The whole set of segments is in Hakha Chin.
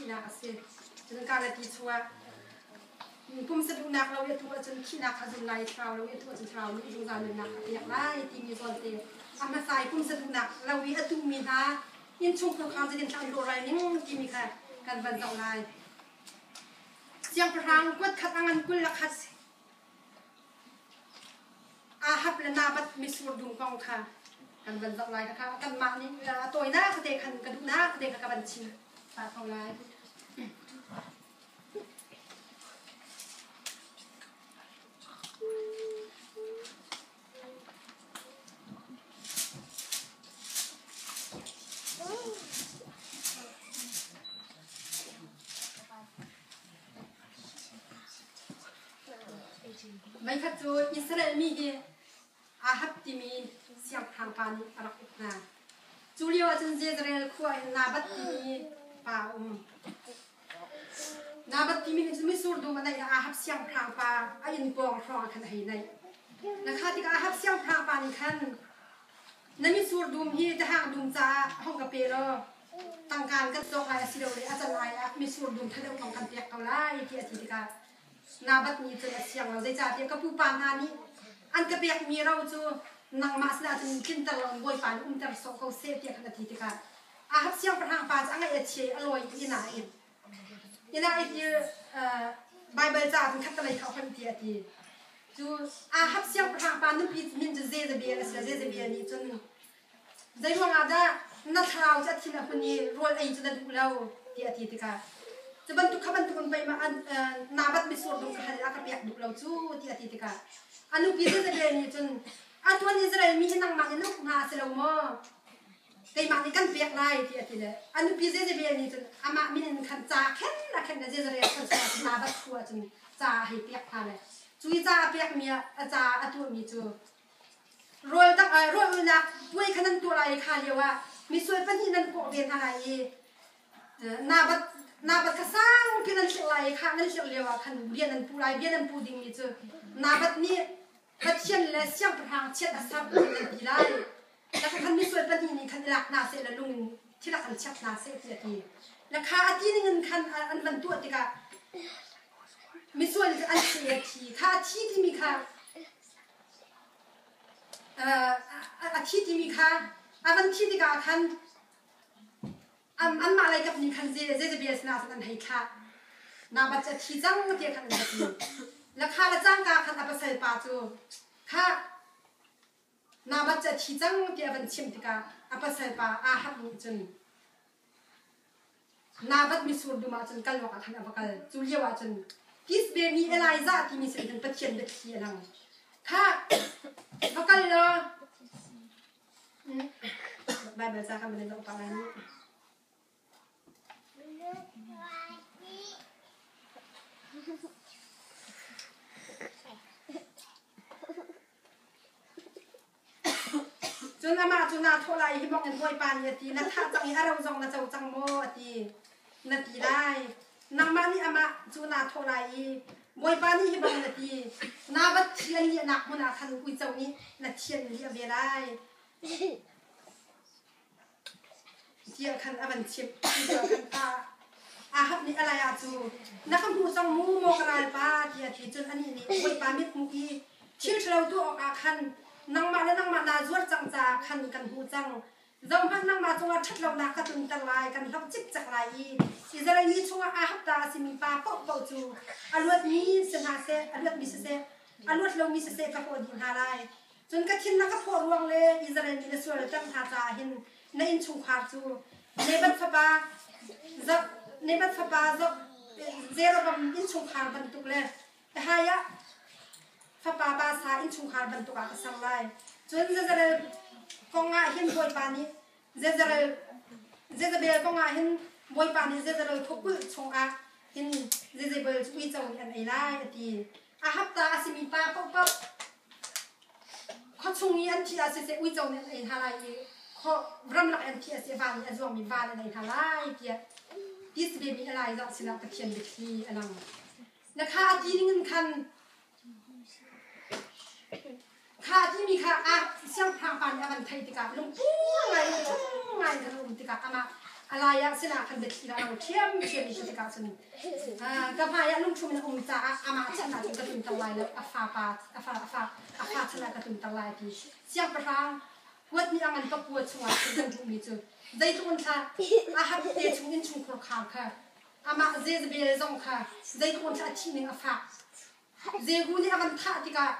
Thihnak a si. Cun Galati chungah pumsa duhnak lo i a tuah ahcun thihnak kha zun lai, thlarau lo i a tuah ahcun thlarau nih zungzal nunnak a pek lai timi zawnte a hmasa i pumsa duhnak lo i a tuhmi hna innchungkhar kha zeitin an rawhral ning timi kha kan van zoh lai. Siangpahrang kuat khat a ngan 21 Ahab le Nabat mitsur dum kong kha kan van zoh lai. Kha kanmah nih a tawinak te khan ka duhnak te kha ka van chim ta ko lai. Meikhat cu Israel mi hi Ahab timi siangpahrang pa nih a rak uk hna. Cu lio ah cun Jezreel khua in Nabat timi pa a um. Nabat timi nih cun mitsur dum a neih i Ahab siangpahrang pa a inn pawng hrawng ah khan a hei neih. Na kha tikah Ahab siangpahrang pa nih khan na mitsur dum hi cahang dum caah hong ka pe law tangka in kan cawk lai asilole a can ai ah mitsur dum ṭha deuh kong kan pek ko lai ti a ti tikah Nabat nih cun a siang lo. Zeicahtiah ka pupa hna nih an ka pekmi ro cu nangmah sinah cun tlinter loin Bawipa nih umter sawh ko seh tiah khan a ti tikah Ahab siangpahrang pa cu a ngaih a chia i a lawi i inn ah a it. Inn ah a it i Baibal caah cun khattelei kha a hoih tiah a ti. Cu Ahab siangpahrang pa nupi min cu Jezebel a si. Jezebel nih cun Zeiruang ah dah na thlarau cu a thin a hun i rawl ei cu na duh lo tiah a ti tikah cu bantuk kha bantuk in pei ma Nabat mitsur dum ka hal a ka pek duh lo cu tiah a ti tikah a nupi Jezebel nih cun a tuan Israel mi hi nangmah nih na uk hna a si lo maw keimah nih kan pek lai tiah a ti le a nupi Jezebel nih cun amah min in khan ca khen a khen le Jezreel khan cun Nabat khu ah cun ca a hei pek hna le cu i ca a pekmi ah a ca a tuahmi cu Rawl rawl-ulnak puai kha nan tuah lai i kha lioah misual pahnih nan kawh ve hna lai i Nabat Nabat kha sangpi nan hlirh lai i kha nan hlirh lioah khan bia nan puh lai. Bia nan puh dingmi cu Nabat nih Pathian le siangpahrang chiat a serh nan ti lai. Lakha khan misual pahnih nih khan i lak hna seh law lung in thilak an chiat hna seh ti a ti. Lakha a ti ningin khan an van tuah tikah misual cu an thi a thi. Kha a thi timi kha A thi timi kha a van thi tikah khan anmah lei kap nih khan Jezebel sinah cun an hei thlah. Nabat cu a thi cang tiah khan an va ti. Lakha le cangka khan a pasal pa cu kha Nabat cu a thi cang tiah a van chimh tikah a pasal pa Ahab nih cun Nabat mitsur dum ah cun kal awkah khan a va kal. Cu lioah cun Tisbe mi Elijah timi sin khan Pathian biathli a lang. Kha va kal law Baibal ca kha van in zoh pah lai mu. Cun amah cu naa thawh lai i hi bangin Bawipa nih a ti, na thah cang i a ro zong na co cang maw? a ti. Na ti lai. Nangmah nih amah cu naa thawh lai i Bawipa nih hi bangin a ti, naa vat thi an liahnak hmun ah khan uico nih na thi an liah ve lai. Tiah khan a van chimh. Cucaah khan Ahab nih Elijah cu, Na ka hmuh cang mu, maw ka ralpa, tiah a ti. Cun anih nih, Bawipa mithmuh i thil ṭhalo tuah awkah khan nangmah le nangmah naa zuar cang caah khan kan hmuh cang. Zohhmanh, nangmah cungah ṭhatlonak ka tlunter lai, kan hloh cikcek lai i Israel mi chungah Ahab ta a simi pa paohpaoh cu a luatmi si hna seh, a luatmi siseh, a luat lomi siseh ka hrawh dih hna lai. Cun ka thin na ka phawh ruang le Israel mi na sual cang hna caah hin na innchungkhar cu Nebat fapa Nebat fapa Jeroboam innchungkhar bantuk le Ahiah fapa Baasha innchungkhar bantuk ah ka ser lai. Cun Jezreel kong ah hin Bawipa nih Jezreel Jezebel kong ah hin Bawipa nih Jezreel khuakulh chungah hin Jezebel cu uico nih an ei lai a ti. Ahab ta a simi pa paohpaoh Khuachung i an thih ah siseh uico nih an ei hna lai i ramlak i an thih ah siseh van i a zuangmi van an ei hna lai tiah Tisbe mi Elijah sinah Pathian biathli a lang. Na kha a ti ning in khan kha a timi kha a siangpahrang pa nih a van theih tikah lungpur ngai lungchung ngai khan a um tikah amah A lai ah sinah khan biathli a ang ṭhiamṭhiam i cu tikah cun ka hmai ah lungṭhum in a um caah amah chan ah cun ka tlunter lai lo, a fapa a fa a fa a fa chan ah ka tlunter lai ti. Siangpahrang huat nih a ngan pakua chungah cun kan duhmi cu zeitluk in thla a hat te chung innchungkhur khar kha amah Jezebel zong kha zeitluk in thla a thih ning a fak. Jehu nih a van thah tikah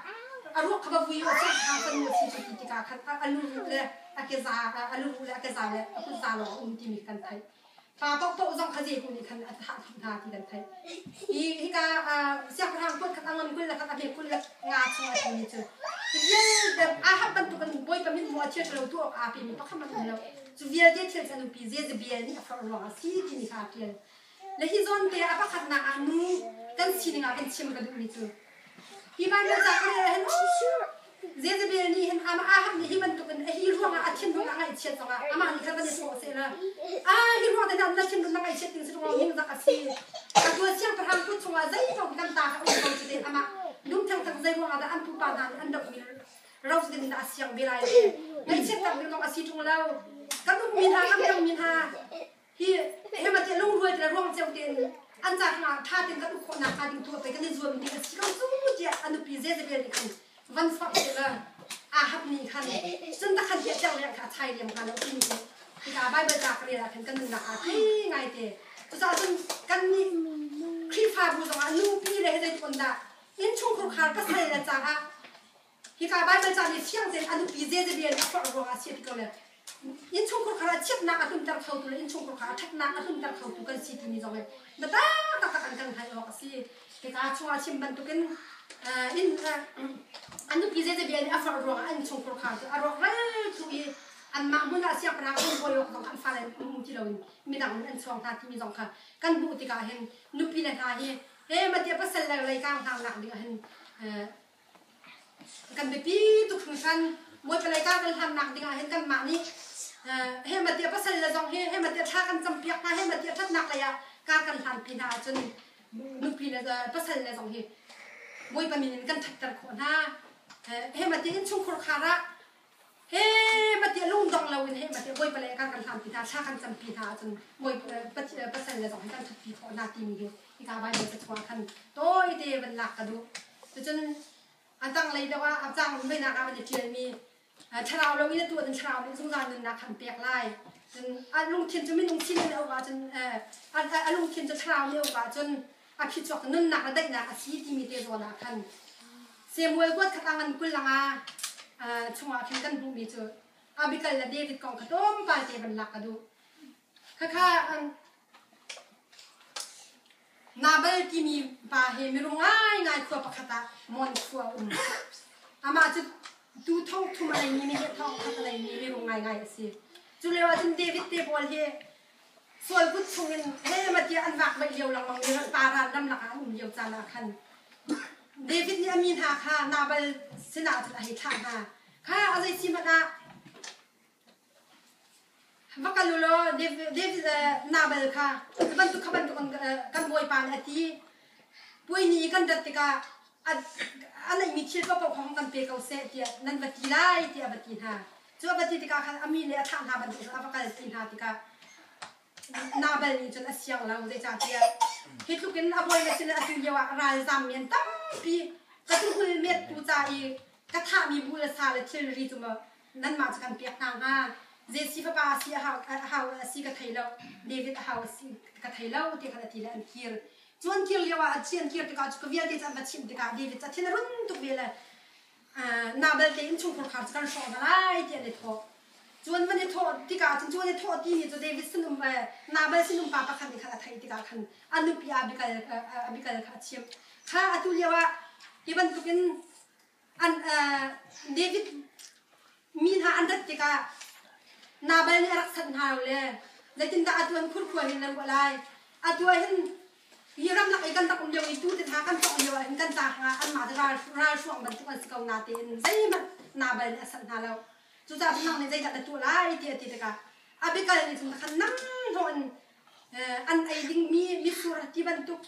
a ruak kha va vui u siangpahrang fanu a si cu ti tikah khan a luruh le a keza a luruh le a keza le a kutza lawng a um timi kan theih. Pa paohpaoh zong kha Jehu nih khan a thah dih hna ti kan theih. Hi hika siangpahrang kuat khat a ngan 20 le khat a hme 25 chung a timi cu hi vialte Ahab bantukin Bawipa mithmuh a thil ṭhalo tuah awk aa pemi pakhat hmanh um lo. Cu vialte thil cu a nupi Jezebel nih a forh ruangah a si timi kha a ṭial. Le hi zawn te a pakhatnak ah nu kan sining ah kan chim ka duhmi cu hi Bible ca ka rel ah hin Jezebel nih hin amah Ahab nih hi bantukin a hi ruangah a thinlung a ngaihchiat zongah amah nih khan van i sawh sehla a hi ruang te hna na thinlung na ngaihchiat ding si ruang ningzak a si atu siangpahrang kut chungah zeipaoh kan ta kha um ko cu te amah lung thengtheng zei ruangah dah an pupa hna nih an dohmi ro din dah a siang ve lai le ngaihchiat tak ding zong a si ṭung lo kan ukmi hna kan dangmi hna Hi hema te lungrual te ruang ceu tein an ca hrangah ṭha tein kan uk khawhnak hnga ding tu pei kan i zuam ding a si ko cu tiah a nupi Jezebel nih khan van forh te le Ahab nih khan cun ta khan hiah tiang kha a chai liam hnga lo timi cu hika Bible ca ka rel ah khan kan nunnak aa thei ngai te. Cucaah cun kan nih Khrihfabu zongah nupi le he zeitluk in dah innchungkhur khar pasal le caah Hika Baibal ca nih fiang tein a nupi Jezebel nih a forh ruangah a si ti ko le innchungkhur khar ah chiatnak a tlunter khotu le innchungkhur khar ah ṭhatnak a tlunter khotu kan si timi zong hi biatak taktak an kan hngalh awk a si. Hika chungah chim bantukin in a nupi Jezebel nih a forh ruangah innchungkhur khar cu a rawk ral thlu i anmah hmun ah siangpahrang an bawi awk zong an fale um ti loin midang nih an chuang hna timi zong kha kan hmuh tikah hin nupi le hna hi he matia pasal le leikang hna nak ding ah hin Kan biapi tuk hringhran. Bawipa lei ka kan hlannak dingah hin kanmah nih hehmatiah pasal le zong hi hehmatiah thla kan campiak hna hehmatiah ṭhatnak lei ah ka kan hlanpi hna ahcun nupi le pasal le zong hi Bawipa min in kan ṭhatter khawh hna. Hehmatiah innchungkhur khar ah hehmatiah lungdong loin hehmatiah Bawipa lei ah kan hlanpi hna thla kan campi hna ahcun Bawipa pasal le zong hi kan ṭhatpi khawh hna timi hi hika Baibal ca chungah khan tawite van lak ka duh. Cucun a tanglei deuh ah a cang venak ah van i ṭialmi thlarau lo in a tuah in thlarau nih zungzal nunnak khan pek lai. Cun a lungthin cu minung sin in a uk ahcun a lungthin cu thlarau nih a uk ahcun a phichuak nunnak le daihnak a si timi te zawn ah khan Samuel kuat khat a ngan 20 langa chungah khin kan hmuhmi cu Abigail le David kong kha tlawmpal te van lak ka duh. Khakha Nabal timi pa hi mirum ngaingai khua pakhat ah Mon khua a um. Amah cu tu thong thum a neimi mi hi thong khat a neimi mirum ngaingai a si. Cu lio ah cun David te pawl hi sual kut chungin he tiah an vak vaih lio lengmang mi paran ramlak ah an um lio caan ah khan David nih a mi hna kha Nabal sinah cun a hei thlah hna. Kha a zei si hmanh ah Va kal u law David Nabal kha cu bantuk kha bantuk kan bawipa nih a ti. Puai ni i kan rat tikah a neihmi thil paohpaoh kha hong kan pe ko seh tiah nan va ti lai tiah a va ti hna. Cu a va ti tikah khan a mi le a thah hna bantuk cun a va kal ti hna tikah Nabal nih cun a siang lo zeicahtiah hi tluk in a bawi le sin atu lio ah ralzammi an tampi ka tuhmul mettu ca i ka thahmi buh le sa le thilri cu maw nanmah cu kan pek hna hnga Jesse fapa a si a hau a si ka thei lo David a hau a si ka thei lo ti khan a ti le an kir cu an kir lio ah an kir tikah cu ka vialte cu an va chimh tikah David cu a thin a run tuk ve le Nabal te innchungkhur khar cu kan hrawh hna lai ti an i thawh. Cu an van i thawh tikah cun cu an i thawh timi cu David sinum Nabal sinum pa pakhat nih khan a theih tikah khan a nupi Abigail Abigail kha a chimh. Kha atu lio ah hi bantukin an David mi hna an rat tikah Nabal nih a rak sanh hna lo le zeitindah atu an khurkhua hin nan ruah lai atu ah hin Hi ramlak i kan rak um lio i tuu te hna kan tongh lio ah hin kan ta hrangah anmah cu ral ral hruang bantuk an si ko natein zeihmanh Nabal nih a sanh hna lo. Cucaah cun nang nih zeidah na tuah lai ti a ti tikah Abigail nih cun khan nang hnawh in an ei dingmi mitsur ti bantuk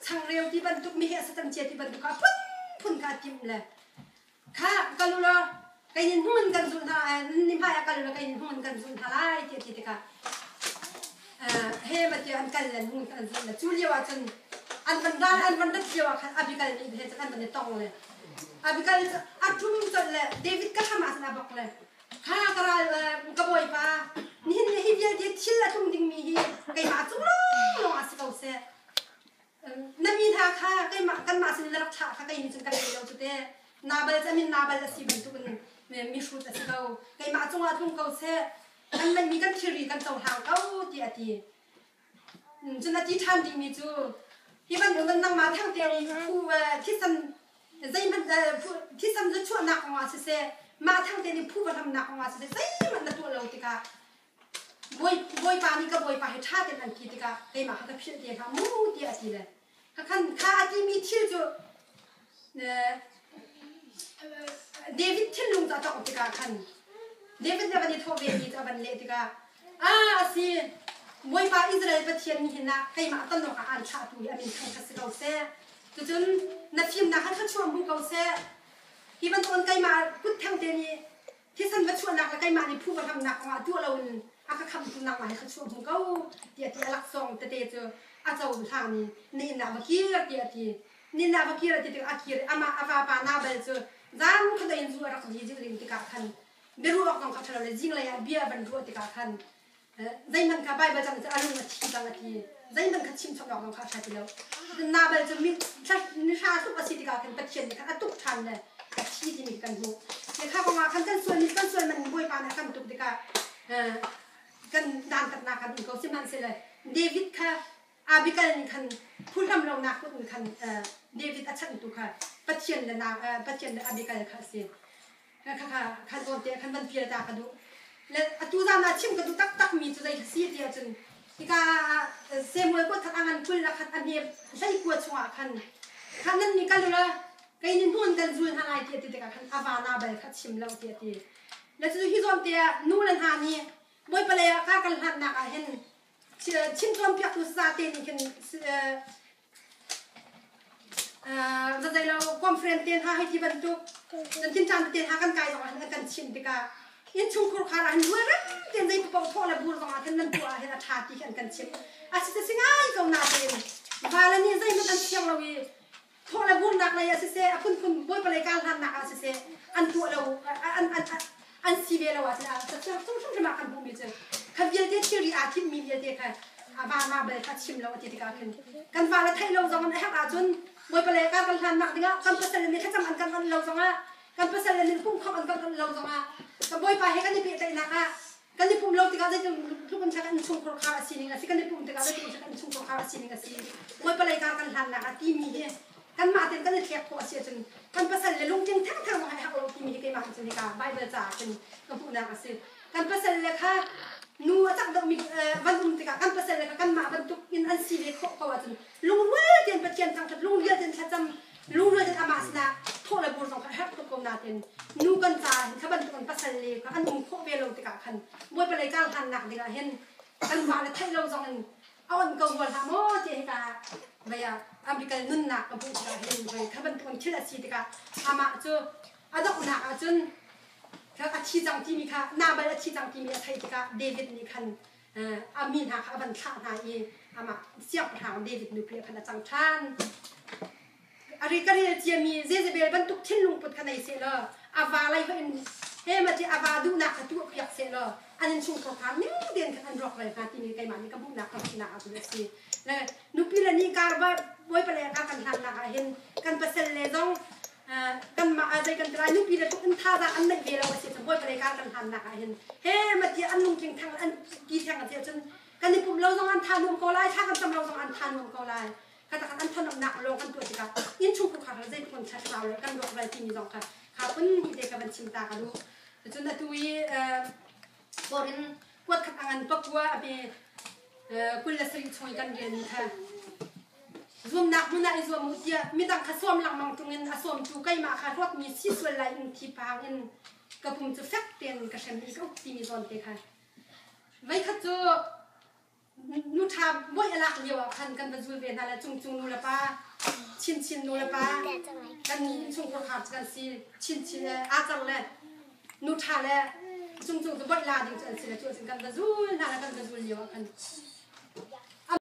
changreu ti bantuk meheh satam cia ti bantuk kha a phunphun kha a timh le kha kal u law kei nih hnung in kan zulh hna ni hmai ah kal u law kei nih hnung in kan zulh hna lai ti a ti tikah. He ma tiah an kal le hung an zul le cu lio ah cun an van ral an van rat lio ah khan Abigail nih he cun an van i tong le Abigail cu a ṭum colh le David ka hram ah cun a bok le kha ka ral ka bawipa nihin ni hi vialte thil a tlung dingmi hi keimah cung lawnglawng ah si ko seh. Na mi hna kha keimah kanmah sin na rak thlah kha kei nih cun ka thei lo cu teh. Nabal cu a min Nabal a si bantukin mihrut a si ko. Keimah cungah tlung ko seh. Kan ngeihmi kan thilri kan cohlang ko tiah a ti. Cun a ti ṭhan dingmi cu hi bantuk nangmah thangte phu thisen zeihmanh thisen cu chuahnak kongah siseh mah thangte nih phu va hlamnak kongah siseh zeihmanh na tuah lo tikah Bawipa nih ka bawipa hi ṭha tein an ti tikah keimah kha ka philh te hlah mu tiah a ti le khan kha a timi thil cu David thinlung cu a tongh tikah khan David nih a van i thawh ve mi cu a van leh tikah a a si Bawipa Israel Pathian nih hin ah keimah ton awkah aan thlahtu hi a min thangṭhat si ko seh. Cucun na fimnak kha thluachuah hmu ko seh. Hi bantukin keimah kut thengte nih Thisen va chuahnak le keimah nih phu va hlamnak kongah tuah loin a ka khamtu nangmah hi ka chuah hmu ko tiah ti a laksawng tete cu a cohlang i na inn ah va kir tiah a ti. Inn ah va kir a ti tikah a kir i amah a vapa Nabal cu zan khat in zu a rak ri ding tikah khan biaruah awk zong kha ṭha lo le zinglei ah bia van ruah tikah khan zeihmanh kha Baibal cang cu a lung a thi cang a ti. Zeihmanh kha chim chom awk zong kha a ṭha ti lo. Nabal cu ni hra tluk a si tikah khan Pathian nih khan a tuk ṭhan le a thi timi kan hmuh. Kha kongah khan kan sual kan sual man Bawipa nih a kan tuk tikah kan dantatnak kan um ko. Sihmanhsehlaw David kha Abigail nih khan phuhlam lonak kut in khan David a chanhtu kha Pathian le Pathian le Abigail kha a si. Khakha khan zawn te khan van pial ta ka duh. Le atu zan ah chim ka duh taktak mi cu zei si ti ahcun hika Samuel ko that angan 21 a hne 19 chungah khan khan nan nih kal ula kei nih hmun kan zul hna lai ti ti tikah khan ava na bal kha chim lo ti ti. Le cu hi zawn te ah nu le hna nih Bawipa lei ah ka kal hlannak ah hin chim cawnpiaktu sate nih khin va lo conference te hna hei ti bantuk nan thin caan te hna kan kai zong ah an kan chimh tikah innchungkhur khar ah hin rualrem tein zei paoh thawh le bur zong ah khin nan tuah ah hin a ṭha ti khi an kan chimh. A si si ngai ko natein vale nih zeihmanh an thiang lo i thawh le burnak lei ah siseh a phunphun bawipa lei kar hlannak ah siseh an tuah lo an an an si ve lo ah cun chung hrimhrim ah kan hmuhmi cu kha vialte thilri aa thimmi vialte kha a va ma bal kha chim lo a ti tikah khin kan fa le theih lo zong an a herh ahcun bawipa lei kar kan hlannak dingah kan pasal le nih thlacam an kan onh lo zongah kan pasal le nih pumkhawmh an kan onh lo zongah kan bawipa he kan i pehtlaihnak ah kan i pum lo tikah zeitluk in kan chungkhur khar a sining a si kan i pum tikah zeitluk in kan chungkhur khar a sining a si Bawipa lei kar kan hlannak ah timi hi kanmah tein kan i thlek khawh a si ahcun kan pasal le lungtling thengtheng zong hai hak lo timi hi keimah cun hika Bible caah khin ka hmuhnak a si. Kan pasal le kha nu a cak deuhmi van um tikah kan pasal le kha kanmah bantuk in an si ve khawh ko ahcun lungrual tein Pathian thangṭhat lungrial tein thlacam lungrual tein amah sinah thawh le bur zong kha a herh tuk ko nain nu kan caah hin kha bantuk in pasal le kha an um khawh ve lo tikah khan Bawipa lei kar hlannak dingah hin kanmah le theih lo zong in a on ko rua hlah maw ti hika vei ah Abigail nunnak ka hmuh tikah hin vei kha bantuk in thil a si tikah amah cu a donghnak ah cun a thi cang timi kha Nabal a thi cang timi a theih tikah David nih khan a mi hna kha a van thlah hna i amah siangpahrang David nupi ah khan a cang ṭhan. A ri ka rel ciami Jezebel bantuk thinlung put kha nei seh law a va lei hoih in he ma ti a va duhnak kha tuah piak seh law an innchungkhar kha ning tein khan an rawk ral hnga timi keimah nih ka hmuhnak ka hmuhnak ah cun a si. Le nupi le nih kar va bawipa le kar kan hlannak ah hin kan pasal le zong kanmah ah zei kan ti lai nupi le tluk in thazaang an neih ve lo a si cun bawipa lei kar kan hlannak ah hin he ma ti an lungtling thang an ti theng a si cun kan i pum lo zong an tha nuam ko lai thla kan cam lo zong an tha nuam ko lai kata kan thanomnak lawng kan tuah tikah innchungkhar kha zeitluk in thlarau le kan rawk ral timi zong kha kha phun hi te ka van chim ta ka duh. Cun atu i Korin kuat khat angan pakua a pe 27 chung i kan rian kha zuamnak hmun ah i zuam u tiah midang kha sawm lengmang tung in a sawmtu keimah kha ruatmi si sual lai in thi phang in ka pum cu fek tein ka hrem i ka uk timi zawn te kha veikhat cu Nu ṭha muai a lak lio ah khan kan va zul ve hna le cungcung nu le pa chinchin nu le pa kan innchungkhar khar cu kan si chinchin le aa cang le nu ṭha le cungcung cu boih la ding cu an si le cu kan va zul hna le kan va zul lio ah khan.